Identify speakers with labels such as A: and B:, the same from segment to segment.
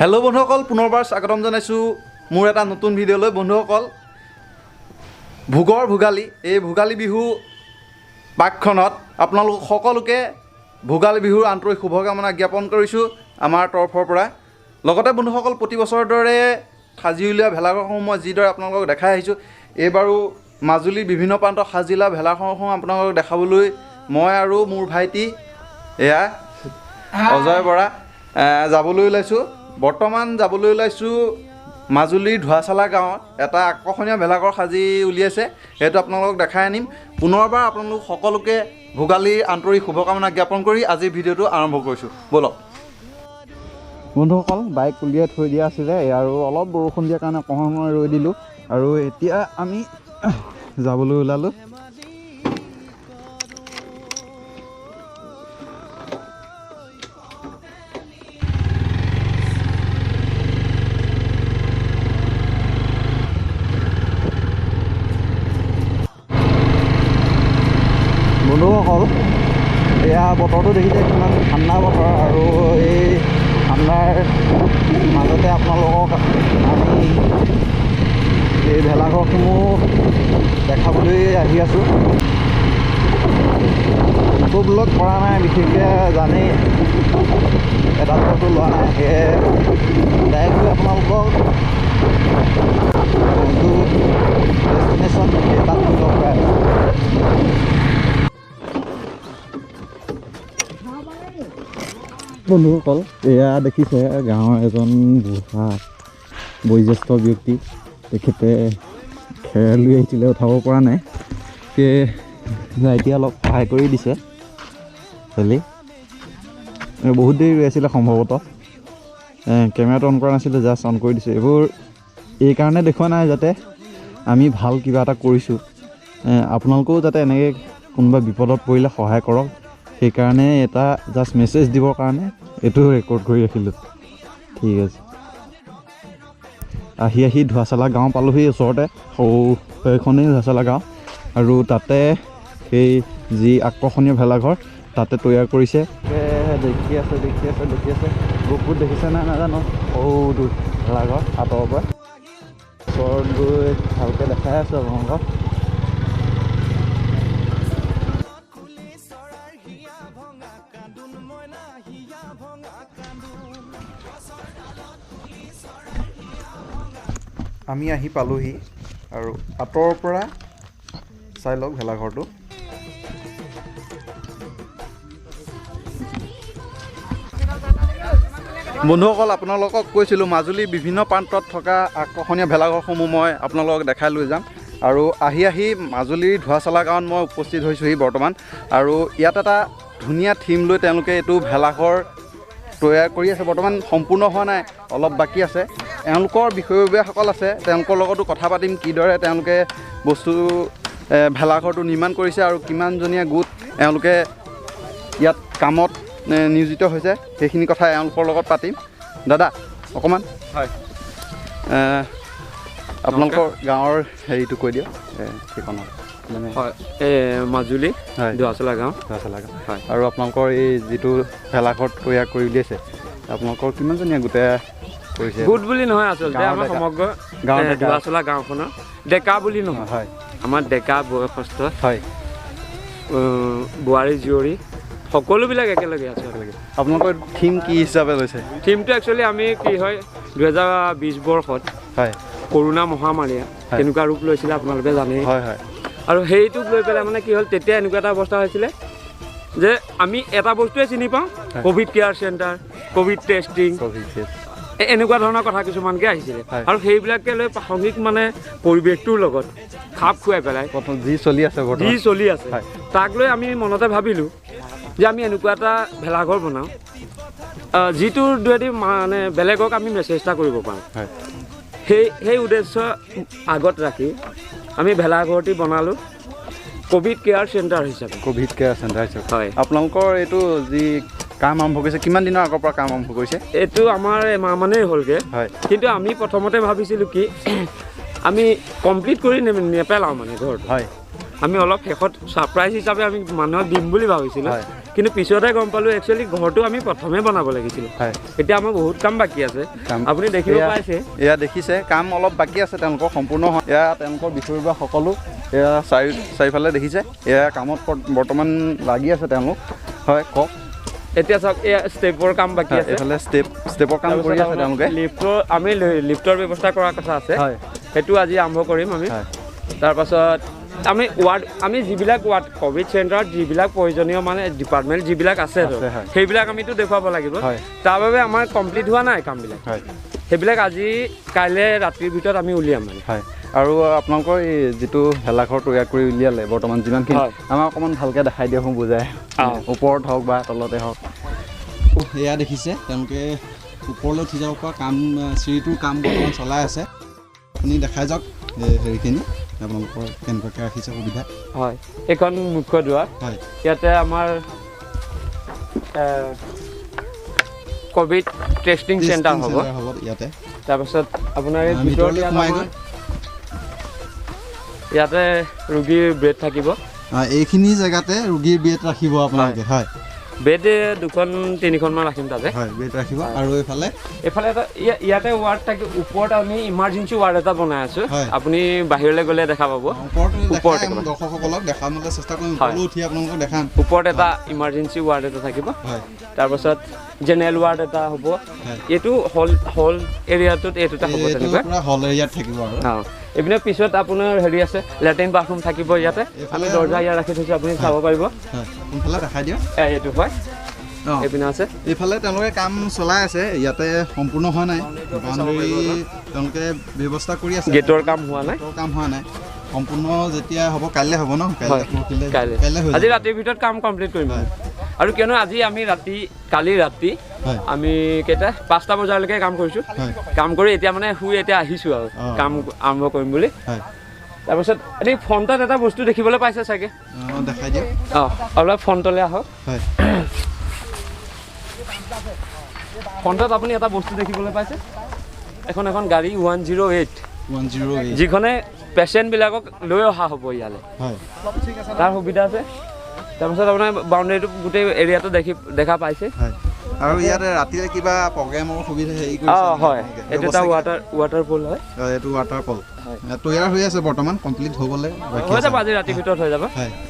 A: Hello' বন্ধুসকল, পুনৰবাৰ স্বাগতম জনাইছোঁ মোৰ এটা নতুন ভিডিঅ'লৈ। বন্ধুসকল, ভোগৰ ভোগালী, এই ভোগালী বিহু প্ৰাকক্ষণত আপোনালোক সকলোকে ভোগালী বিহুৰ আন্তৰিক শুভকামনা জ্ঞাপন কৰিছোঁ আমাৰ তৰফৰ পৰা। লগতে বন্ধুসকল, প্ৰতি বছৰৰ দৰে সাজি উলিওৱা ভেলাঘৰসমূহ মই যিদৰে আপোনালোকক দেখাই আহিছোঁ, এইবাৰো মাজুলীৰ বিভিন্ন প্ৰান্তত সাজি উলিওৱা ভেলাঘৰসমূহ আপোনালোকক দেখাবলৈ মই আৰু মোৰ ভাইটি এয়া অজয় বৰা যাবলৈ ওলাইছোঁ। বৰ্তমান যাবলৈ ওলাইছোঁ মাজুলীৰ ধোৱাচালা গাঁৱত এটা আকৰ্ষণীয় ভেলাঘৰ সাজি উলিয়াইছে, সেইটো আপোনালোকক দেখাই আনিম। পুনৰবাৰ আপোনালোক সকলোকে ভোগালীৰ আন্তৰিক শুভকামনা জ্ঞাপন কৰি আজিৰ ভিডিঅ'টো আৰম্ভ কৰিছোঁ। ব'লক বন্ধুসকল, বাইক উলিয়াই থৈ দিয়া আছিলে আৰু অলপ বৰষুণ দিয়াৰ কাৰণে অকণমান সময় ৰৈ দিলোঁ আৰু এতিয়া আমি যাবলৈ ওলালোঁ। বন্ধুসকল, এয়া বতৰটো দেখিছে কিমান ঠাণ্ডা বতৰ, আৰু এই ঠাণ্ডাৰ মাজতে আপোনালোকক আমি এই ভেলাঘৰসমূহ দেখাবলৈ আহি আছোঁ। ফটো ব্লগ কৰা নাই বিশেষকৈ, জানেই এটা ফটো লোৱা নাই, সেয়ে ডাইৰেক্টলি আপোনালোকক যোনটো ডেষ্টিনেশ্যন তাত গৈ লগ পাই আছোঁ। বন্ধুসকল, এয়া দেখিছে গাঁৱৰ এজন বুঢ়া বয়োজ্যেষ্ঠ ব্যক্তি, তেখেতে খেৰ লৈ আহিছিলে, উঠাব পৰা নাই, সেয়ে এতিয়া অলপ সহায় কৰি দিছে। খালি বহুত দেৰি ৰৈ আছিলে সম্ভৱতঃ, কেমেৰাটো অন কৰা নাছিলে, জাষ্ট অন কৰি দিছে। এইবোৰ এইকাৰণে দেখুওৱা নাই যাতে আমি ভাল কিবা এটা কৰিছোঁ, আপোনালোকেও যাতে এনেকৈ কোনোবা বিপদত পৰিলে সহায় কৰক, সেইকাৰণে এটা জাষ্ট মেছেজ দিবৰ কাৰণে এইটো ৰেকৰ্ড কৰি ৰাখিলোঁ। ঠিক আছে, আহি আহি ধোৱাচালা গাঁও পালোহি, ওচৰতে সৰু সেইখনেই ধোৱাচালা গাঁও, আৰু তাতে সেই যি আকৰ্ষণীয় ভেলাঘৰ তাতে তৈয়াৰ কৰিছে। দেখি আছে, দেখি আছে, দেখি আছে, গ্ৰুপবোৰ দেখিছে নাই নাজানো, সৰুটো ভেলাঘৰ আঁতৰৰ পৰা ওচৰত গৈ ভালকৈ দেখাই আছোঁ আপোনালোকক। আমি আহি পালোহি আৰু আঁতৰৰ পৰা চাই লওক ভেলাঘৰটো। বন্ধুসকল, আপোনালোকক কৈছিলোঁ মাজুলীৰ বিভিন্ন প্ৰান্তত থকা আকৰ্ষণীয় ভেলাঘৰসমূহ মই আপোনালোকক দেখাই লৈ যাম, আৰু আহি আহি মাজুলীৰ ধোৱাচালা গাঁৱত মই উপস্থিত হৈছোঁহি বৰ্তমান। আৰু ইয়াত এটা ধুনীয়া থিম লৈ তেওঁলোকে এইটো ভেলাঘৰ তৈয়াৰ কৰি আছে, বৰ্তমান সম্পূৰ্ণ হোৱা নাই, অলপ বাকী আছে। এওঁলোকৰ বিষয়ববীয়াসকল আছে, তেওঁলোকৰ লগতো কথা পাতিম কিদৰে তেওঁলোকে বস্তু ভেলাঘৰটো নিৰ্মাণ কৰিছে আৰু কিমানজনীয়া গোট এওঁলোকে ইয়াত কামত নিয়োজিত হৈছে, সেইখিনি কথা এওঁলোকৰ লগত পাতিম। দাদা অকণমান,
B: হয়,
A: আপোনালোকৰ গাঁৱৰ হেৰিটো কৈ দিয়ক, ঠিকনা।
B: হয়, এই মাজুলী ধোৱাচলা গাঁও।
A: ধোৱাচলা গাঁও।
B: হয়।
A: আৰু আপোনালোকৰ এই যিটো ভেলাঘৰ তৈয়াৰ কৰি উলিয়াইছে, আপোনালোকৰ কিমানজনীয়া গোটে কৰিছে?
B: গোট বুলি নহয়, আচলতে আমাৰ সমগ্ৰ ধোৱাচলা গাঁওখনৰ ডেকা বুলি নহয়,
A: হয়,
B: আমাৰ ডেকা বয়সস্থ,
A: হয়,
B: বোৱাৰী জীয়ৰী সকলোবিলাক একেলগে আছে।
A: একেলগে। আপোনালোকৰ থিম কি হিচাপে লৈছে?
B: থিমটো একচুৱেলি আমি কি হয়, 2020 বৰ্ষত
A: হয়
B: কৰোণা মহামাৰীয়ে কেনেকুৱা ৰূপ লৈছিলে আপোনালোকে জানেই।
A: হয় হয়।
B: আৰু সেইটোক লৈ পেলাই মানে কি হ'ল, তেতিয়া এনেকুৱা এটা অৱস্থা হৈছিলে যে আমি এটা বস্তুৱে চিনি পাওঁ, covid care centre, covid testing, এনেকুৱা ধৰণৰ কথা কিছুমানকৈ আহিছিলে, আৰু সেইবিলাককে লৈ প্ৰাসংগিক মানে পৰিৱেশটোৰ লগত খাপ খুৱাই পেলাই
A: যি চলি আছে,
B: যি চলি আছে তাক লৈ আমি মনতে ভাবিলোঁ যে আমি এনেকুৱা এটা ভেলাঘৰ বনাওঁ যিটোৰ যোগেদি মানে বেলেগক আমি মেছেজ এটা কৰিব পাৰোঁ। সেই উদ্দেশ্য আগত ৰাখি আমি ভেলাঘৰটি বনালোঁ ক'ভিড কেয়াৰ চেণ্টাৰ হিচাপে।
A: ক'ভিড কেয়াৰ চেণ্টাৰ হিচাপে।
B: হয়।
A: আপোনালোকৰ এইটো যি কাম আৰম্ভ কৰিছে, কিমান দিনৰ আগৰ পৰা কাম আৰম্ভ কৰিছে?
B: এইটো আমাৰ এমাহমানেই হ'লগৈ।
A: হয়।
B: কিন্তু আমি প্ৰথমতে ভাবিছিলোঁ কি আমি কমপ্লিট কৰি নেপেলাওঁ মানে ঘৰটো।
A: হয়।
B: আমি অলপ শেষত ছাৰপ্ৰাইজ হিচাপে আমি মানুহক দিম বুলি ভাবিছিলোঁ, কিন্তু পিছতহে গম পালোঁ একচুৱেলি ঘৰটো আমি প্ৰথমে বনাব লাগিছিলে। এতিয়া আমাৰ বহুত কাম বাকী আছে, আপুনি দেখিব পাইছে।
A: এয়া দেখিছে কাম অলপ বাকী আছে তেওঁলোকৰ সম্পূৰ্ণ। এয়া তেওঁলোকৰ বিষয়ববীয়া সকলো এয়া চাৰিওফালে দেখিছে, এয়া কামত বৰ্তমান লাগি আছে তেওঁলোক। হয় কওক।
B: এতিয়া চাওক এয়া ষ্টেপৰ কাম বাকী আছে,
A: এইফালে ষ্টেপৰ কাম কৰি আছে তেওঁলোকে।
B: লিফ্টৰ আমি লিফ্টৰ ব্যৱস্থা কৰাৰ কথা আছে, সেইটো আজি আৰম্ভ কৰিম আমি। তাৰপাছত আমি ৱাৰ্ড, আমি যিবিলাক ৱাৰ্ড ক'ভিড চেণ্টাৰত যিবিলাক প্ৰয়োজনীয় মানে ডিপাৰ্টমেণ্ট যিবিলাক আছে সেইবিলাক আমিতো দেখুৱাব লাগিব। তাৰ বাবে আমাৰ কমপ্লিট হোৱা নাই কামবিলাক, সেইবিলাক আজি কাইলৈ ৰাতিৰ ভিতৰত আমি উলিয়াম মানে।
A: হয়। আৰু আপোনালোকৰ এই যিটো ভেলাঘৰ তৈয়াৰ কৰি উলিয়ালে বৰ্তমান যিমানখিনি আমাক অকণমান ভালকৈ দেখাই দিয়ক, বুজাই, ওপৰত হওক বা তলতে হওক। এয়া দেখিছে তেওঁলোকে ওপৰলৈ উঠি যাব পৰা কাম, চিৰিটোৰ কাম বৰ্তমান চলাই আছে। আপুনি দেখাই যাওক হেৰিখিনি আপোনালোকৰ কেনেকুৱাকৈ ৰাখিছে সুবিধা।
B: হয়, এইখন মুখ্য দুৱাৰ।
A: হয়,
B: ইয়াতে আমাৰ ক'ভিড টেষ্টিং চেণ্টাৰ হ'ব
A: ইয়াতে।
B: তাৰপাছত আপোনাৰ এই ভিতৰত ইয়াতে ৰোগীৰ বেড থাকিব।
A: এইখিনি জেগাতে ৰোগীৰ বেড ৰাখিব আপোনালোকে? হয়,
B: বেড দুখন তিনিখনমান ৰাখিম তাতে।
A: হয়, বেড ৰাখিব। আৰু এইফালে
B: এইফালে এটা ইয়াতে ৱাৰ্ড থাকিব। ওপৰত আমি ইমাৰ্জেঞ্চি ৱাৰ্ড এটা বনাই আছোঁ, আপুনি বাহিৰলৈ গ'লে দেখা পাব।
A: ওপৰত দৰ্শকসকলক দেখাবলৈ চেষ্টা কৰিম, উঠি আপোনালোকক দেখাম।
B: ওপৰত এটা ইমাৰ্জেঞ্চি ৱাৰ্ড এটা থাকিব। তাৰপাছত জেনেৰেল ৱাৰ্ড এটা হ'ব। এইটো হল হল এৰিয়াটোত এইটোতে হ'ব,
A: তেনেকুৱা হল এৰিয়াত থাকিব। আৰু
B: অঁ, এইপিনে পিছত আপোনাৰ হেৰি আছে, লেট্ৰিন বাথৰুম থাকিব ইয়াতে। আমি দৰ্জা ইয়াত ৰাখি থৈছোঁ, আপুনি চাব পাৰিব।
A: কোনফালে দেখাই দিয়ক।
B: এইটো হয়, এইপিনে আছে।
A: এইফালে তেওঁলোকে কাম চলাই আছে, ইয়াতে সম্পূৰ্ণ হোৱা নাই। বাউণ্ডেৰী তেওঁলোকে ব্যৱস্থা কৰি আছে,
B: গেটৰ কাম হোৱা নাই।
A: গেটৰ কাম হোৱা নাই সম্পূৰ্ণ, যেতিয়া হ'ব কাইলৈ হ'ব ন?
B: কাইলৈ, আজি ৰাতিৰ ভিতৰত কাম কমপ্লিট কৰিম। আৰু কিয়নো আজি আমি ৰাতি, কালি ৰাতি আমি কেইটা 5টা বজালৈকে কাম কৰিছোঁ। কাম কৰি এতিয়া মানে শুই এতিয়া আহিছোঁ আৰু কাম আৰম্ভ কৰিম বুলি। তাৰপিছত এই ফ্ৰণ্টত এটা বস্তু দেখিবলৈ পাইছে চাগে,
A: দেখাই দিয়ক।
B: অঁ, অলপ ফ্ৰণ্টলৈ আহক। ফ্ৰণ্টত আপুনি এটা বস্তু দেখিবলৈ পাইছে, এখন এখন গাড়ী 108, যিখনে পেচেণ্টবিলাকক লৈ অহা হ'ব ইয়ালৈ, তাৰ সুবিধা আছে। তাৰপিছত আপোনাৰ বাউণ্ডেৰীটো গোটেই এৰিয়াটো দেখা পাইছে।
A: আৰু ইয়াতে ৰাতিলে কিবা প্ৰগ্ৰেমৰ সুবিধা হেৰি কৰিছে?
B: অঁ হয়, এইটো এটা ৱাটাৰফল হয়।
A: এইটো ৱাটাৰফল তৈয়াৰ হৈ আছে বৰ্তমান, কমপ্লিট হ'বলৈ
B: হৈ যাব আজি ৰাতিৰ ভিতৰত হৈ যাব।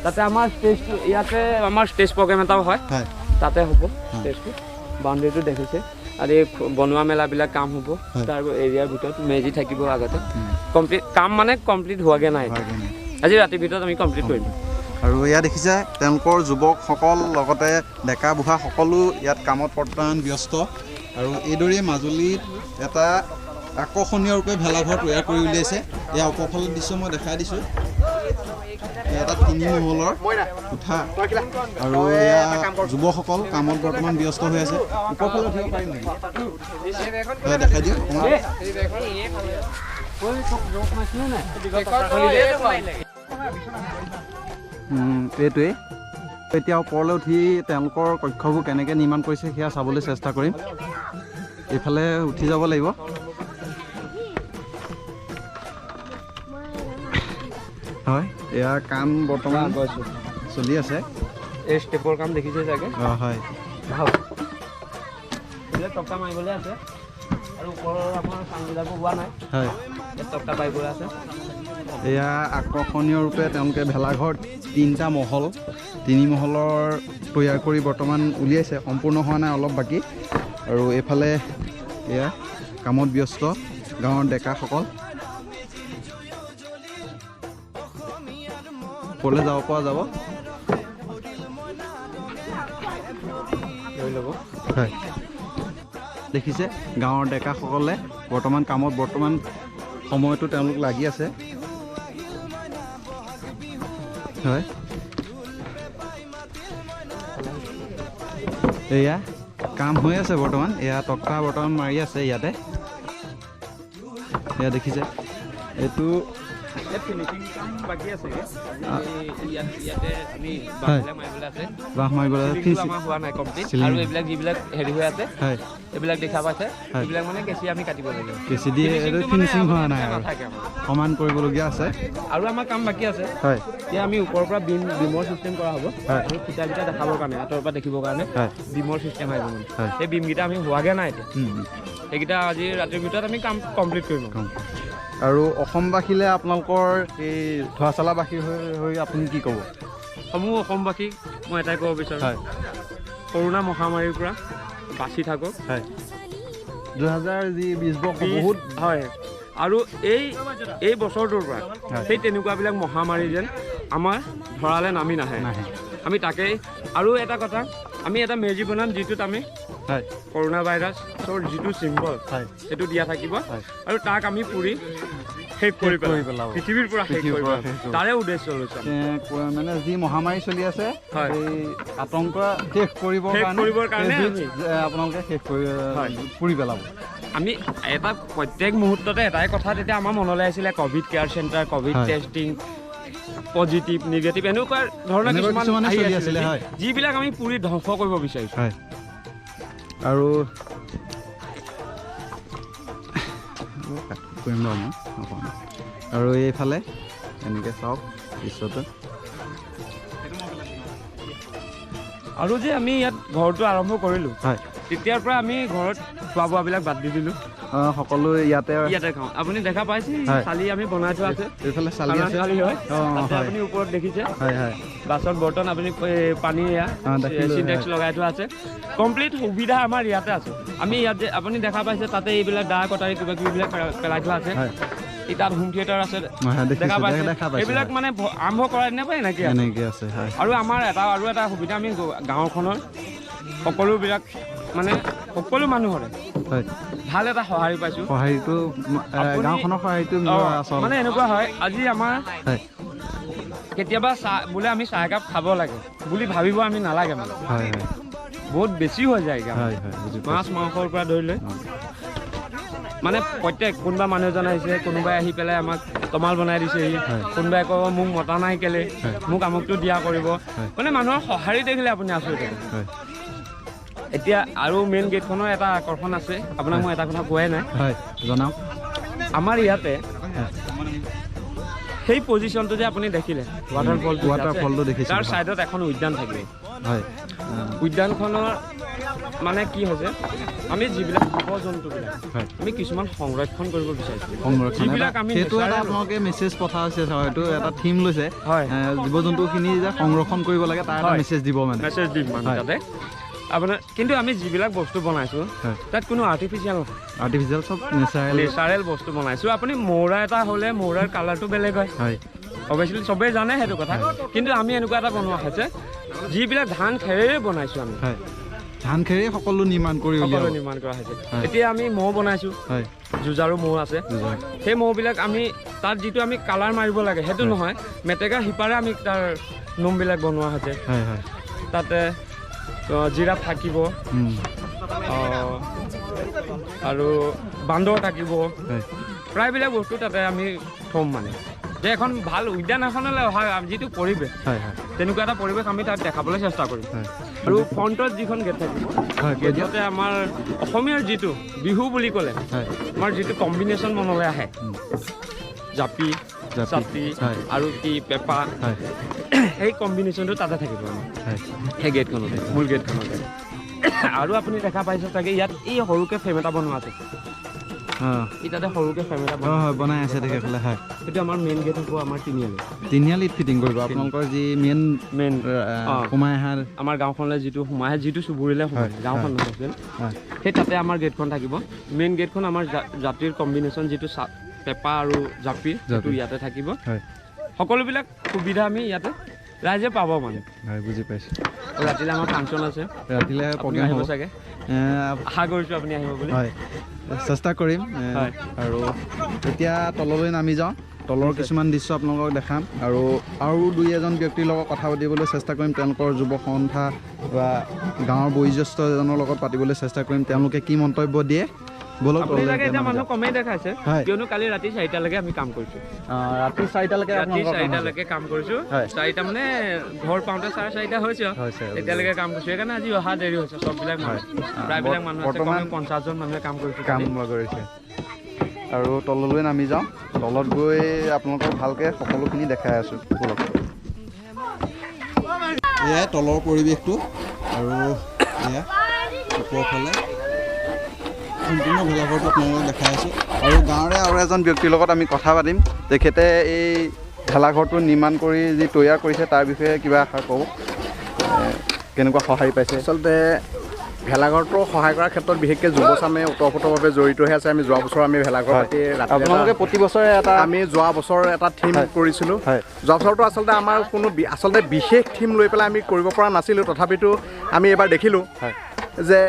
B: তাতে আমাৰ ষ্টেজটো, ইয়াতে আমাৰ ষ্টেজ প্ৰগ্ৰেম এটাও হয়, তাতে হ'ব ষ্টেজটো। বাউণ্ডেৰীটো দেখিছে। আৰু এই বনোৱা মেলাবিলাক কাম হ'ব তাৰ এৰিয়াৰ ভিতৰত, মেজি থাকিব আগতে। কমপ্লিট কাম মানে কমপ্লিট হোৱাগৈ নাই, আজি ৰাতিৰ ভিতৰত আমি কমপ্লিট কৰিম।
A: আৰু ইয়াত দেখিছে তেওঁলোকৰ যুৱকসকল লগতে ডেকা বুঢ়া সকলো ইয়াত কামত বৰ্তমান ব্যস্ত। আৰু এইদৰেই মাজুলীত এটা আকৰ্ষণীয় ৰূপে ভেলাঘৰ তৈয়াৰ কৰি উলিয়াইছে। ইয়াৰ ওপৰফালৰ দৃশ্য মই দেখাই দিছোঁ। এটা তিনি মহলৰ কোঠা আৰু এয়া যুৱকসকল কামত বৰ্তমান ব্যস্ত হৈ আছে। ওপৰফালে উঠিব পাৰিম নেকি? দেখাই দিয়ক অকণমান। এইটোৱেই। এতিয়া ওপৰলৈ উঠি তেওঁলোকৰ কক্ষবোৰ কেনেকৈ নিৰ্মাণ কৰিছে সেয়া চাবলৈ চেষ্টা কৰিম। এইফালে উঠি যাব লাগিব। হয়, এয়া কাম বৰ্তমান চলি আছে।
B: এই ষ্টেপৰ কাম দেখিছে চাগে?
A: অঁ হয়,
B: ভাল। এইবিলাক তক্তা মাৰিবলৈ আছে আৰু ওপৰৰ আপোনাৰ চাংবিলাকো হোৱা নাই।
A: হয়,
B: তক্তা পাৰিবলৈ আছে।
A: এয়া আকৰ্ষণীয় ৰূপে তেওঁলোকে ভেলাঘৰ তিনিটা মহল, তিনি মহলৰ তৈয়াৰ কৰি বৰ্তমান উলিয়াইছে। সম্পূৰ্ণ হোৱা নাই, অলপ বাকী। আৰু এইফালে এয়া কামত ব্যস্ত গাঁৱৰ ডেকাসকল। ওপৰলৈ যাব পৰা যাব। হয়, দেখিছে গাঁৱৰ ডেকাসকলে বৰ্তমান কামত বৰ্তমান সময়টো তেওঁলোক লাগি আছে। হয়, এয়া কাম হৈ আছে বৰ্তমান। এয়া তক্তা বৰ্তমান মাৰি আছে ইয়াতে। এয়া দেখিছে, এইটো
B: ফিনিচিং কাম বাকী আছে। ইয়াতে আমি বাঁহ মাৰিবলৈ আছে,
A: বাঁহ মাৰিবলৈ
B: আমাৰ হোৱা নাই কমপ্লিট। আৰু এইবিলাক যিবিলাক হেৰি হৈ আছে, এইবিলাক দেখা পাইছে, এইবিলাক মানে কেঁচি আমি কাটিব লাগিব।
A: কেঁচি দি ফিনিচিং হোৱা নাই, সমান কৰিবলগীয়া আছে।
B: আৰু আমাৰ কাম বাকী আছে। এতিয়া আমি ওপৰৰ পৰা বিমৰ চিষ্টেম কৰা হ'ব। আমি খুঁটাকেইটা দেখাবৰ কাৰণে, আঁতৰৰ পৰা দেখিবৰ কাৰণে বিমৰ চিষ্টেম আহিব। মানে সেই বিমকেইটা আমি হোৱাগৈ নাই এতিয়া, সেইকেইটা আজি ৰাতিৰ ভিতৰত আমি কাম কমপ্লিট কৰিম।
A: আৰু অসমবাসীলে আপোনালোকৰ এই ধোৱাচালাবাসী হৈ আপুনি কি ক'ব?
B: সমূহ অসমবাসীক মই এটাই ক'ব বিচাৰোঁ, কৰোণা মহামাৰীৰ পৰা বাচি থাকক।
A: 2020 বৰ্ষ বহুত
B: হয়, আৰু এই বছৰটোৰ পৰা সেই তেনেকুৱাবিলাক মহামাৰী যেন আমাৰ ধৰালে নামি নাহে, আমি তাকেই। আৰু এটা কথা, আমি এটা মেজি বনাম যিটোত আমি কৰোণা ভাইৰাছৰ যিটো চিম্বল সেইটো দিয়া থাকিব, আৰু তাক আমি পুৰি শেষ কৰি পেলাব, পৃথিৱীৰ পৰা শেষ কৰি পেলাব, তাৰে উদ্দেশ্য লৈছোঁ।
A: মানে যি মহামাৰী চলি আছে সেই আতংক শেষ কৰিবৰ
B: কাৰণে
A: আপোনালোকে শেষ কৰি পুৰি পেলাব।
B: আমি এটা প্ৰত্যেক মুহূৰ্ততে এটাই কথা তেতিয়া আমাৰ মনলৈ আহিছিলে, covid care centre, covid testing, positive negative এনেকুৱা ধৰণৰ কিছুমান আহি আছিলে, যিবিলাক আমি পুৰি ধ্বংস কৰিব বিচাৰিছোঁ।
A: আৰু কৰিম বাৰু মই অকণমান। আৰু এইফালে এনেকৈ চাওক দৃশ্যটো।
B: আৰু যে আমি ইয়াত ঘৰটো আৰম্ভ কৰিলোঁ, তেতিয়াৰ পৰা আমি ঘৰত খোৱা বোৱাবিলাক বাদ দি দিলোঁ,
A: সকলো ইয়াতে
B: ইয়াতে খাওঁ। আপুনি দেখা পাইছে চালি আমি বনাই থোৱা আছে,
A: এইফালে চালি আছে,
B: হয়, আপুনি ওপৰত দেখিছে বাচন বৰ্তন, আপুনি পানী চিনটেক্স লগাই থোৱা আছে। কমপ্লিট সুবিধা আমাৰ ইয়াতে আছে। আমি ইয়াত যে আপুনি দেখা পাইছে তাতে এইবিলাক দা কটাৰী কিবা কিবিবিলাক পেলাই থোৱা আছে। তাত হোম থিয়েটাৰ আছে, দেখা পাইছে। এইবিলাক মানে আৰম্ভ কৰাৰ দিনাৰ পৰা এনেকৈ
A: আছে।
B: আৰু আমাৰ এটা আৰু এটা সুবিধা, আমি গাঁওখনৰ সকলোবিলাক মানে সকলো মানুহৰে ভাল এটা সঁহাৰি পাইছোঁ।
A: সঁহাৰিটো গাঁওখনৰ সঁহাৰিটো
B: মানে এনেকুৱা হয়, আজি আমাৰ কেতিয়াবা চাহ বোলে আমি চাহ একাপ খাব লাগে বুলি ভাবিব আমি নালাগে, মানে বহুত বেছি হৈ যায় মাছ মাংসৰ পৰা ধৰি লৈ। মানে প্ৰত্যেক কোনোবা মানুহ এজন আহিছে, কোনোবাই আহি পেলাই আমাক তমাল বনাই দিছেহি, কোনোবাই ক'ব মোক মতা নাই কেলে, মোক আমুকটো দিয়া কৰিব, মানে মানুহৰ সঁহাৰি দেখিলে আপুনি আচৰিত হ'ব। এতিয়া আৰু মেইন গেটখনৰ এটা আকৰ্ষণ আছে, আপোনাক মই এটা কথা কোৱাই নাই,
A: জনাওক।
B: আমাৰ ইয়াতে সেই পজিশ্যনটো যে আপুনি দেখিলে
A: ৱাটাৰফলটো দেখিছে,
B: তাৰ ছাইডত এখন উদ্যান থাকিব। উদ্যানখনৰ মানে কি হৈছে, আমি যিবিলাক জীৱ জন্তুবিলাক আমি কিছুমান সংৰক্ষণ কৰিব বিচাৰিছোঁ।
A: যিবিলাক আমি সেইটো এটা আপোনালোকে মেছেজ পঠা হৈছে, হয়তো এটা থিম লৈছে, জীৱ জন্তুখিনি যে সংৰক্ষণ কৰিব লাগে তাৰ এটা মেছেজ দিব, মানে
B: মেছেজ দিম মানে তাতে আপোনাৰ। কিন্তু আমি যিবিলাক বস্তু বনাইছোঁ তাত কোনো আৰ্টিফিচিয়েল নহয়,
A: আৰ্টিফিচিয়েল চব
B: নেচাৰেল বস্তু বনাইছোঁ। আপুনি মৌৰা এটা হ'লে মৌৰাৰ কালাৰটো বেলেগ হয়, অৱশ্যে চবেই জানে সেইটো কথা, কিন্তু আমি এনেকুৱা এটা বনোৱা হৈছে যিবিলাক ধান খেৰেৰে বনাইছোঁ। আমি
A: ধান খেৰেৰে সকলো নিৰ্মাণ কৰি
B: সকলো নিৰ্মাণ কৰা হৈছে। এতিয়া আমি মৌ বনাইছোঁ, যুঁজাৰু মৌ আছে, সেই মৌবিলাক আমি তাত যিটো আমি কালাৰ মাৰিব লাগে সেইটো নহয়, মেটেকা শিপাৰে আমি তাৰ নোমবিলাক বনোৱা হৈছে। তাতে জিৰাফ থাকিব আৰু বান্দৰ থাকিব, প্ৰায়বিলাক বস্তু তাতে আমি থ'ম। মানে যে এখন ভাল উদ্যান এখনলৈ অহা যিটো পৰিৱেশ, তেনেকুৱা এটা পৰিৱেশ আমি তাত দেখাবলৈ চেষ্টা কৰিম। আৰু ফ্ৰণ্টত যিখন গেট থাকিব, গেটতে আমাৰ অসমীয়াৰ যিটো বিহু বুলি ক'লে আমাৰ যিটো কম্বিনেশ্যন মনলৈ আহে, জাপি ছাতি আৰু কি পেঁপা, সেই কম্বিনেশ্যনটো তাতে থাকিব আমাৰ সেই গেটখনতে, মূল গেটখনতে। আৰু আপুনি দেখা পাইছে চাগে ইয়াত এই সৰুকৈ ফ্ৰেম এটা বনোৱা আছে, এই তাতে সৰুকৈ ফ্ৰেম এটা
A: বনাই আছে তেখেতসকলে। হয়,
B: সেইটো আমাৰ মেইন গেট হ'ব, আমাৰ
A: তিনিআলিত ফিটিং কৰিব। আপোনালোকৰ যি মেইন মেইন সোমাই অহা
B: আমাৰ গাঁওখনলৈ যিটো সোমাই আহে, যিটো চুবুৰীলৈ সোমাই গাঁওখন নহয়, সেই তাতে আমাৰ গেটখন থাকিব। মেইন গেটখন আমাৰ জাতিৰ কম্বিনেশ্যন যিটো পেঁপা আৰু জাপি, সেইটো ইয়াতে থাকিব। সকলোবিলাক সুবিধা আমি ইয়াতে ৰাইজে পাব মানে।
A: বুজি পাইছোঁ।
B: ৰাতিলৈ আমাৰ ফাংচন আছে,
A: ৰাতিলৈ প্ৰগ্ৰেম
B: আহিব চাগে, আশা কৰিছোঁ আপুনি আহিব বুলি।
A: হয়, চেষ্টা কৰিম। আৰু এতিয়া তললৈ নামি যাওঁ, তলৰ কিছুমান দৃশ্য আপোনালোকক দেখাম আৰু আৰু দুই এজন ব্যক্তিৰ লগত কথা পাতিবলৈ চেষ্টা কৰিম, তেওঁলোকৰ যুৱ সন্থা বা গাঁৱৰ বয়োজ্যেষ্ঠ এজনৰ লগত পাতিবলৈ চেষ্টা কৰিম, তেওঁলোকে কি মন্তব্য দিয়ে।
B: আপুনি চাগে এতিয়া মানুহ কমেই দেখাইছে, কিয়নো কালি ৰাতি 4টালৈকে আমি কাম কৰিছোঁ।
A: ৰাতি 4টালৈকে?
B: ৰাতি 4টালৈকে কাম কৰিছোঁ। 4টা মানে ঘৰ পাওঁতে 4:30 হৈছে, তেতিয়ালৈকে কাম কৰিছোঁ। সেইকাৰণে আজি অহা দেৰি হৈছে। চববিলাক মানুহ, প্ৰায়বিলাক মানুহ আছে, কমেও 50জন মানুহে কাম কৰিছে,
A: কাম কৰিছে। আৰু তললৈ নামি যাওঁ, তলত গৈ আপোনালোকক ভালকৈ সকলোখিনি দেখাই আছোঁ। ব'লক। এয়াই তলৰ পৰিৱেশটো আৰু এয়া ওপৰৰ ফালে সম্পূৰ্ণ ভেলাঘৰটো আপোনালোকক দেখাই আছোঁ। আৰু গাঁৱৰে আৰু এজন ব্যক্তিৰ লগত আমি কথা পাতিম, তেখেতে এই ভেলাঘৰটো নিৰ্মাণ কৰি যি তৈয়াৰ কৰিছে তাৰ বিষয়ে কিবা এষাৰ ক'ব, কেনেকুৱা সঁহাৰি পাইছে?
C: আচলতে ভেলাঘৰটো সহায় কৰাৰ ক্ষেত্ৰত বিশেষকৈ যুৱচামে ওতঃপ্ৰোতভাৱে জড়িত হৈ আছে। আমি যোৱা বছৰ আমি ভেলাঘৰ পাতি
A: আপোনালোকে প্ৰতি বছৰে এটা,
C: আমি যোৱা বছৰ এটা থিম কৰিছিলোঁ। যোৱা বছৰটো আচলতে আমাৰ কোনো আচলতে বিশেষ থিম লৈ পেলাই আমি কৰিব পৰা নাছিলোঁ, তথাপিতো আমি এইবাৰ দেখিলোঁ যে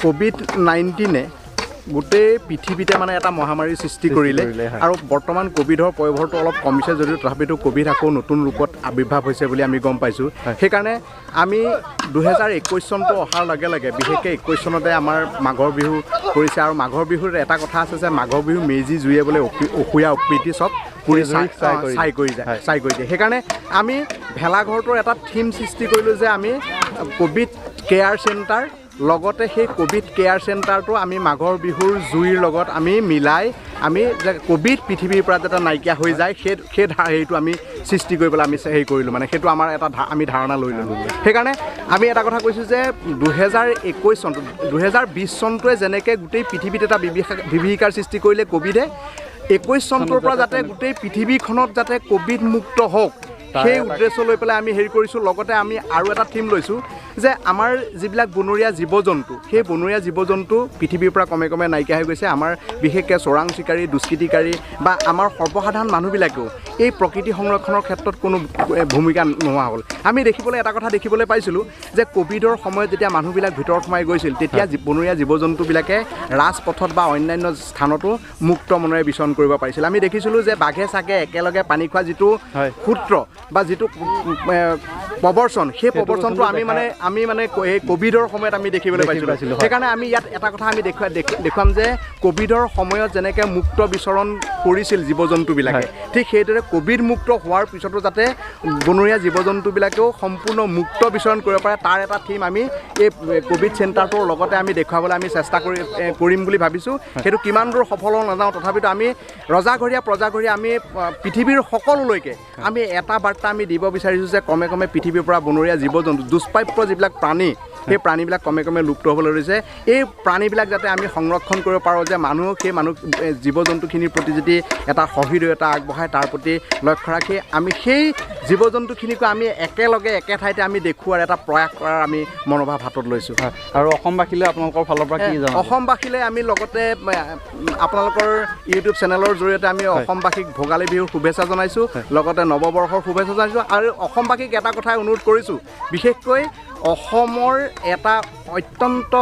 C: ক'ভিড-19 গোটেই পৃথিৱীতে মানে এটা মহামাৰীৰ সৃষ্টি কৰিলে আৰু বৰ্তমান ক'ভিডৰ পয়ভৰটো অলপ কমিছে যদিও তথাপিতো ক'ভিড আকৌ নতুন ৰূপত আৱিৰ্ভাৱ হৈছে বুলি আমি গম পাইছোঁ। সেইকাৰণে আমি 2021 চনটো অহাৰ লগে লগে বিশেষকৈ 21 চনতে আমাৰ মাঘৰ বিহু পৰিছে। আৰু মাঘৰ বিহুৰ এটা কথা আছে যে মাঘৰ বিহু মেজি জুয়ে বোলে অসূয়া অপ্ৰীতি চব পুৰি ছাই কৰি যায়, ছাই কৰি দিয়ে। সেইকাৰণে আমি ভেলাঘৰটোৰ এটা থিম সৃষ্টি কৰিলোঁ যে আমি ক'ভিড কেয়াৰ চেণ্টাৰ, লগতে সেই ক'ভিড কেয়াৰ চেণ্টাৰটো আমি মাঘৰ বিহুৰ জুইৰ লগত আমি মিলাই আমি যে ক'ভিড পৃথিৱীৰ পৰা যাতে নাইকিয়া হৈ যায় সেই সেই হেৰিটো আমি সৃষ্টি কৰি পেলাই আমি হেৰি কৰিলোঁ, মানে সেইটো আমাৰ এটা আমি ধাৰণা লৈ ল'লোঁ। সেইকাৰণে আমি এটা কথা কৈছোঁ যে 2021 চনটো, 2020 চনটোৱে যেনেকৈ গোটেই পৃথিৱীত এটা বিভীষিকাৰ সৃষ্টি কৰিলে ক'ভিডে, 21 চনটোৰ পৰা যাতে গোটেই পৃথিৱীখনত যাতে ক'ভিড মুক্ত হওক সেই উদ্দেশ্য লৈ পেলাই আমি হেৰি কৰিছোঁ। লগতে আমি আৰু এটা থিম লৈছোঁ যে আমাৰ যিবিলাক বনৰীয়া জীৱ জন্তু, সেই বনৰীয়া জীৱ জন্তু পৃথিৱীৰ পৰা কমে কমে নাইকিয়া হৈ গৈছে। আমাৰ বিশেষকৈ চোৰাং চিকাৰী, দুষ্কৃতিকাৰী বা আমাৰ সৰ্বসাধাৰণ মানুহবিলাকেও এই প্ৰকৃতি সংৰক্ষণৰ ক্ষেত্ৰত কোনো ভূমিকা নোহোৱা হ'ল। আমি দেখিবলৈ এটা কথা দেখিবলৈ পাইছিলোঁ যে ক'ভিডৰ সময়ত যেতিয়া মানুহবিলাক ভিতৰত সোমাই গৈছিল তেতিয়া বনৰীয়া জীৱ জন্তুবিলাকে ৰাজপথত বা অন্যান্য স্থানতো মুক্ত মনেৰে বিচৰণ কৰিব পাৰিছিল। আমি দেখিছিলোঁ যে বাঘে চাগে একেলগে পানী খোৱা যিটো সূত্ৰ বা যিটো প্ৰৱৰ্চন, সেই প্ৰৱৰ্চনটো আমি মানে এই ক'ভিডৰ সময়ত আমি দেখিবলৈ পাইছিলোঁ। সেইকাৰণে আমি ইয়াত এটা কথা আমি দেখুৱাম যে ক'ভিডৰ সময়ত যেনেকৈ মুক্ত বিচৰণ কৰিছিল জীৱ জন্তুবিলাকে, ঠিক সেইদৰে ক'ভিড মুক্ত হোৱাৰ পিছতো যাতে বনৰীয়া জীৱ জন্তুবিলাকেও সম্পূৰ্ণ মুক্ত বিচৰণ কৰিব পাৰে তাৰ এটা থিম আমি এই ক'ভিড চেণ্টাৰটোৰ লগতে আমি দেখুৱাবলৈ আমি চেষ্টা কৰিম বুলি ভাবিছোঁ। সেইটো কিমান দূৰ সফল হওঁ নাযাওঁ, তথাপিতো আমি ৰজাঘৰীয়া প্ৰজাঘৰীয়া আমি পৃথিৱীৰ সকলোলৈকে আমি এটা বাৰ্তা আমি দিব বিচাৰিছোঁ যে ক্ৰমে ক্ৰমে পৃথিৱীৰ পৰা বনৰীয়া জীৱ জন্তু, দুষ্প্ৰাপ্য যিবিলাক প্ৰাণী, সেই প্ৰাণীবিলাক ক্ৰমে ক্ৰমে লুপ্ত হ'বলৈ ধৰিছে। এই প্ৰাণীবিলাক যাতে আমি সংৰক্ষণ কৰিব পাৰোঁ, যে মানুহ সেই মানুহ জীৱ জন্তুখিনিৰ প্ৰতি যদি এটা সহৃদয়তা আগবঢ়ায় তাৰ প্ৰতি লক্ষ্য ৰাখি আমি সেই জীৱ জন্তুখিনিকো আমি একেলগে একে ঠাইতে আমি দেখুওৱাৰ এটা প্ৰয়াস কৰাৰ আমি মনোভাৱ হাতত লৈছোঁ।
A: আৰু অসমবাসীলৈ আপোনালোকৰ ফালৰ পৰা কি জনাব?
C: অসমবাসীলৈ আমি লগতে আপোনালোকৰ ইউটিউব চেনেলৰ জৰিয়তে আমি অসমবাসীক ভোগালী বিহুৰ শুভেচ্ছা জনাইছোঁ, লগতে নৱবৰ্ষৰ শুভেচ্ছা জনাইছোঁ। আৰু অসমবাসীক এটা কথাই অনুৰোধ কৰিছোঁ, বিশেষকৈ অসমৰ এটা অত্যন্ত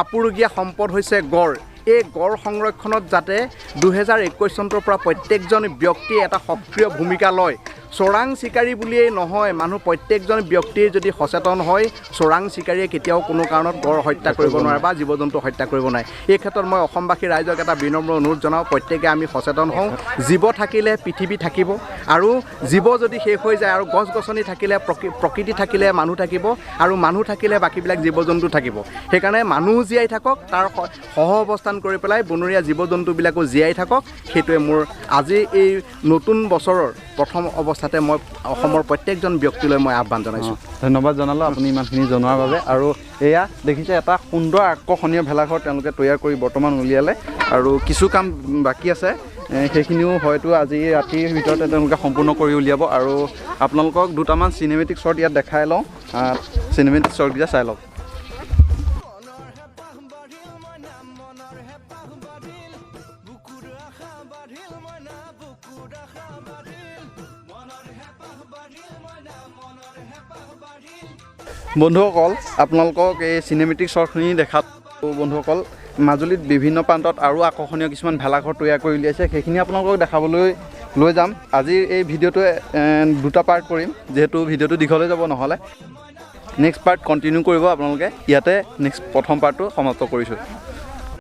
C: আপুৰুগীয়া সম্পদ হৈছে গড়। এই গড় সংৰক্ষণত যাতে 2021 চনটোৰ পৰা প্ৰত্যেকজন ব্যক্তিয়ে এটা সক্ৰিয় ভূমিকা লয়। চোৰাং চিকাৰী বুলিয়েই নহয়, মানুহ প্ৰত্যেকজন ব্যক্তিয়ে যদি সচেতন হয় চোৰাং চিকাৰীয়ে কেতিয়াও কোনো কাৰণত গড় হত্যা কৰিব নোৱাৰে বা জীৱ জন্তু হত্যা কৰিব নোৱাৰে। এই ক্ষেত্ৰত মই অসমবাসী ৰাইজক এটা বিনম্ৰ অনুৰোধ জনাওঁ, প্ৰত্যেকে আমি সচেতন হওঁ। জীৱ থাকিলে পৃথিৱী থাকিব, আৰু জীৱ যদি শেষ হৈ যায় আৰু গছ গছনি থাকিলে প্ৰকৃতি থাকিলে মানুহ থাকিব, আৰু মানুহ থাকিলে বাকীবিলাক জীৱ জন্তু থাকিব। সেইকাৰণে মানুহ জীয়াই থাকক, তাৰ সহ অৱস্থান কৰি পেলাই বনৰীয়া জীৱ জন্তুবিলাকো জীয়াই থাকক। সেইটোৱে মোৰ আজি এই নতুন বছৰৰ প্ৰথম অৱস্থাতে মই অসমৰ প্ৰত্যেকজন ব্যক্তিলৈ মই আহ্বান জনাইছোঁ।
A: ধন্যবাদ জনালোঁ আপুনি ইমানখিনি জনোৱাৰ বাবে। আৰু এয়া দেখিছে এটা সুন্দৰ আকৰ্ষণীয় ভেলাঘৰ তেওঁলোকে তৈয়াৰ কৰি বৰ্তমান উলিয়ালে, আৰু কিছু কাম বাকী আছে, সেইখিনিও হয়তো আজি ৰাতিৰ ভিতৰতে তেওঁলোকে সম্পূৰ্ণ কৰি উলিয়াব। আৰু আপোনালোকক দুটামান চিনেমেটিক শ্বট ইয়াত দেখাই লওঁ, চিনেমেটিক শ্বটকেইটা চাই লওক। বন্ধুসকল, আপোনালোকক এই চিনেমেটিক শ্বটখিনি দেখাত বন্ধুসকল মাজুলীত বিভিন্ন প্ৰান্তত আৰু আকৰ্ষণীয় কিছুমান ভেলাঘৰ তৈয়াৰ কৰি উলিয়াইছে, সেইখিনি আপোনালোকক দেখাবলৈ লৈ যাম। আজিৰ এই ভিডিঅ'টোৱে দুটা পাৰ্ট কৰিম, যিহেতু ভিডিঅ'টো দীঘল হৈ যাব, নহ'লে নেক্সট পাৰ্ট কণ্টিনিউ কৰিব আপোনালোকে। ইয়াতে নেক্সট প্ৰথম পাৰ্টটো সমাপ্ত কৰিছোঁ।